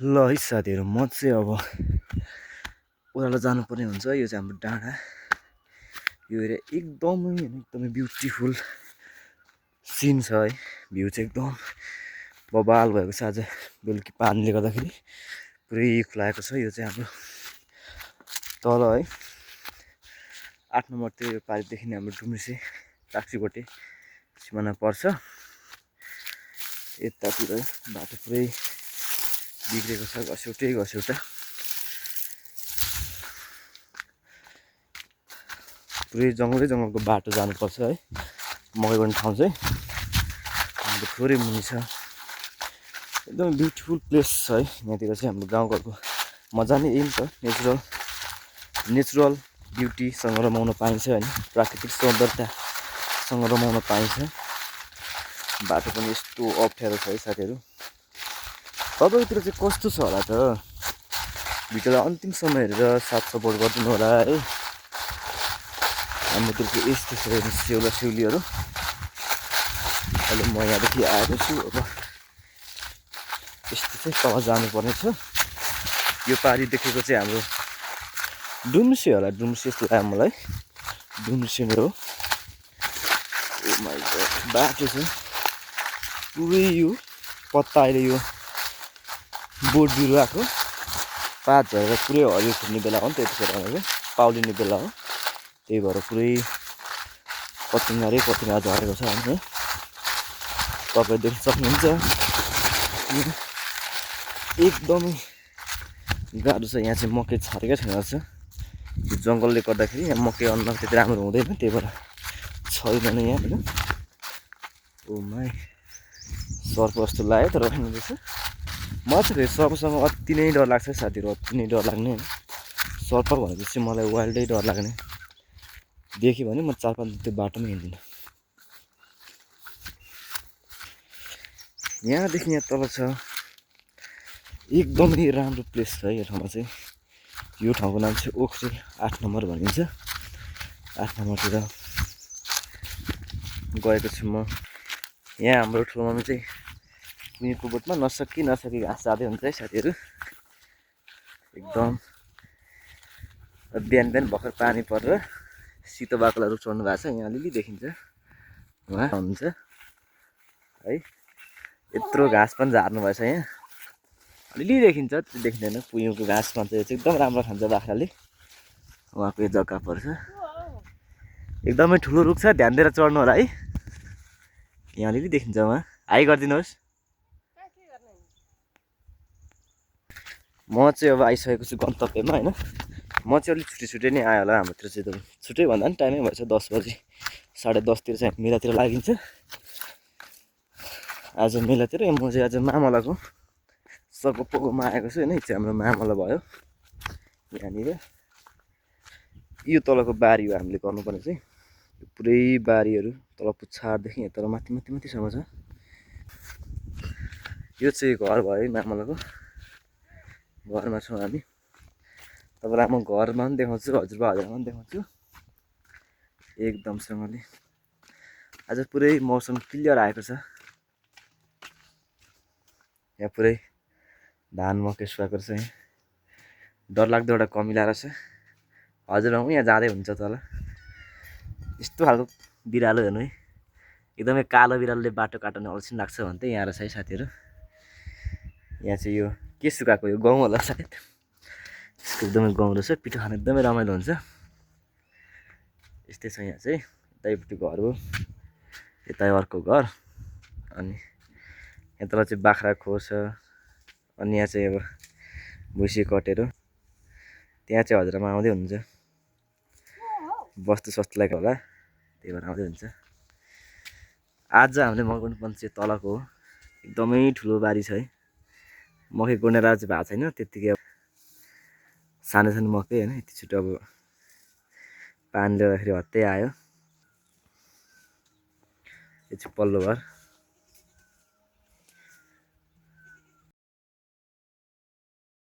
ल है साथीहरू म चाहिँ अब ओह्रालो जानुपर्ने हुन्छ। यो चाहिँ हाम्रो डाँडा। यो एरिया एकदमै ब्युटिफुल सिन छ है। भ्यू चाहिँ एकदम बबाल भएको छ। आज बेलुकी पानीले गर्दाखेरि पुरै खुलाएको छ। यो चाहिँ हाम्रो तल है 8 नम्बर त्यो पारिदेखि हाम्रो डुम्रिसे टाक्सीकोटे सिमाना पर्छ। यतातिर बाटो पुरै बिग्रेको छ, घस्यौटा पुरै जङ्गलको बाटो जानुपर्छ है। मकै गर्ने ठाउँ चाहिँ हाम्रो थोरै मुनि छ। एकदम ब्युटिफुल प्लेस छ है। यहाँतिर चाहिँ हाम्रो गाउँघरको मजा नै यही छ। नेचुरल ब्युटीसँग रमाउन पाइन्छ होइन, प्राकृतिक सौन्दर्यतासँग रमाउन पाइन्छ। बाटो पनि यस्तो अप्ठ्यारो छ है साथीहरू। तपाईँतिर चाहिँ कस्तो छ होला त? भिडियोलाई अन्तिमसम्म हेरेर साथ सपोर्ट गरिदिनु होला है। हाम्रोतिर चाहिँ यस्तो छ सेउला सेउलीहरू। अहिले म यहाँदेखि आएको छु। अब यस्तो चाहिँ तल जानुपर्ने छ। यो पारी देखेको चाहिँ हाम्रो डुम्रिसे होला, डुम्रिसे जस्तो लाग्यो मलाई। डुम्रिसे नै हो। बाटो चाहिँ पुरै यो पत्ता अहिले यो बोट बिरुवाको पात झरेर पुरै हरियो फुल्ने बेला हो नि, त्यतिखेर भनेको पाउलिने बेला हो। त्यही भएर पुरै पत्तिङ्गा झरेको छ है। तपाईँ देख्न सक्नुहुन्छ एकदमै गाह्रो छ। यहाँ चाहिँ मकै छरेकै छैन रहेछ। यो जङ्गलले गर्दाखेरि यहाँ मकै अन्न त्यति राम्रो हुँदैन, त्यही भएर छैन नै यहाँ होइन। ओ माई सर्प जस्तो लाग्यो तर होइन रहेछ। मलाई चाहिँ सर्पसँग अति नै डर लाग्छ साथीहरू, अति नै डर लाग्ने होइन। सर्प भनेपछि मलाई वाइल्डै डर लाग्ने। देख्यो भने म 4-5 दिन त्यो बाटोमा हिँड्दिनँ। यहाँदेखि यहाँ तल छ एकदमै राम्रो प्लेस छ यो ठाउँमा चाहिँ। यो ठाउँको नाम चाहिँ ओखरेल 8 नम्बर भनिन्छ। 8 नम्बरतिर गएको छु म। यहाँ हाम्रो ठुलो मम्मी चाहिँ कुहिएको बोटमा नसकी घाँस जाँदै हुन्छ है साथीहरू। एकदम बिहान भर्खर पानी परेर सितो बाक्लाहरू चढ्नु भएको छ। यहाँ अलिअलि देखिन्छ उहाँ हुनुहुन्छ है। यत्रो घाँस पनि झार्नु भएछ यहाँ, अलिअलि देखिन्छ, त्यो देखिँदैन। कुहिएको घाँसमा चाहिँ एकदम राम्रो खान्छ बाख्राले। उहाँको यो जग्गा पर्छ। एकदमै ठुलो रुख छ, ध्यान दिएर चढ्नु होला है। यहाँ अलिअलि देखिन्छ, उहाँ हाई गरिदिनुहोस्। म चाहिँ अब आइसकेको छु गन्तव्यमा होइन। म चाहिँ अलिक छुट्टै नै आयो होला। हाम्रोतिर चाहिँ छुट्टै भन्दा पनि टाइमै भएछ 10 बजी 10:30तिर चाहिँ मेलातिर लागिन्छ। आज मेलातिर म चाहिँ आज मामलाको सघाउमा आएको छु होइन। यो चाहिँ हाम्रो मामला भयो। यहाँनिर यो तलको बारी हो हामीले गर्नुपर्ने चाहिँ। पुरै बारीहरू तल पुच्छारदेखि यहाँ तल माथिसम्म छ। यो चाहिँ घर भयो मामलाको। घरमा छौँ हामी। तपाईँलाई म घरमा पनि देखाउँछु, हजुरबा हजुरआमा पनि देखाउँछु एकदमसँगले। आज पुरै मौसम क्लियर आएको छ। यहाँ पुरै धान मकै सुकाएको छ। यहाँ डरलाग्दो एउटा कमिला रहेछ। हजुरआमा यहाँ जाँदै हुन्छ तल। यस्तो खालको बिरालो हेर्नु है, एकदमै कालो बिरालोले बाटो काट्न अल्छी लाग्छ भने चाहिँ यहाँ रहेछ है साथीहरू। यहाँ चाहिँ यो के सुकाएको, यो गहुँ होला सायद। एकदमै गहुँ रहेछ, पिठो खान एकदमै रमाइलो हुन्छ। यस्तै छ यहाँ चाहिँ। यतैपट्टि घर हो, यता अर्को घर, अनि यहाँ तल चाहिँ बाख्रा खोर छ। अनि यहाँ चाहिँ अब भुइँसी कटेर त्यहाँ चाहिँ हजुरआमा आउँदै हुनुहुन्छ। बस्तु सस्तु लागेको होला, त्यही भएर आउँदै हुन्छ। आज हामीले मकै गोड्नुपर्ने चाहिँ तलको हो। एकदमै ठुलो बारी छ है। मकै गोड्ने राज भएको छैन त्यत्तिकै। अब सानो मकै होइन, यति छिटो अब पानीले गर्दाखेरि हत्तै आयो। यो चाहिँ पल्लो घर।